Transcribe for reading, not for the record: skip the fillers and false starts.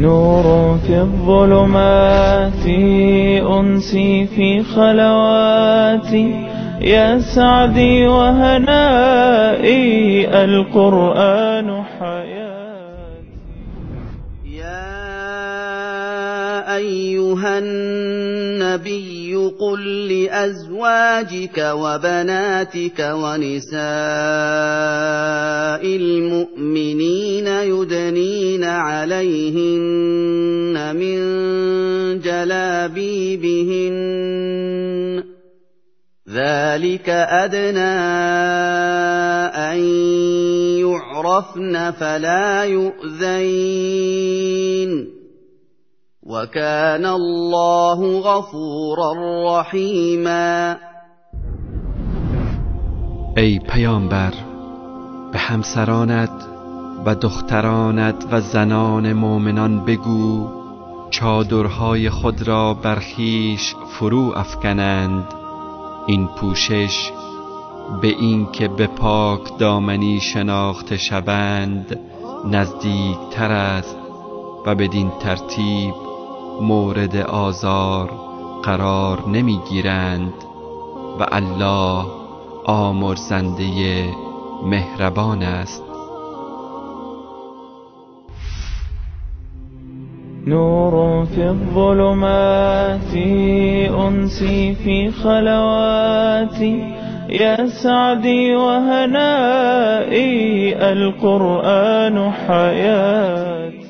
نور في الظلمات، أنسي في خلواتي، يا سعدي وهنائي، القرآن حياتي. يا أيها النبي قل لأزواجك وبناتك ونساء المؤمنين يدنين عليهن من جلابيبهن، ذلك أدنى أن يعرفن فلا يؤذين، وكان الله غفورا رحيما. ای پیامبر، به همسرانت و دخترانت و زنان مؤمنان بگو چادرهای خود را بر خویش فرو افکنند. این پوشش به این که به پاک دامنی شناخته شوند نزدیک تر است و بدین ترتیب مورد آزار قرار نمیگیرند و الله آمرزنده مهربان است. نور في الظلمات، أنسي في خلواتي، يا سعدي وهنائي، القرآن حياتي.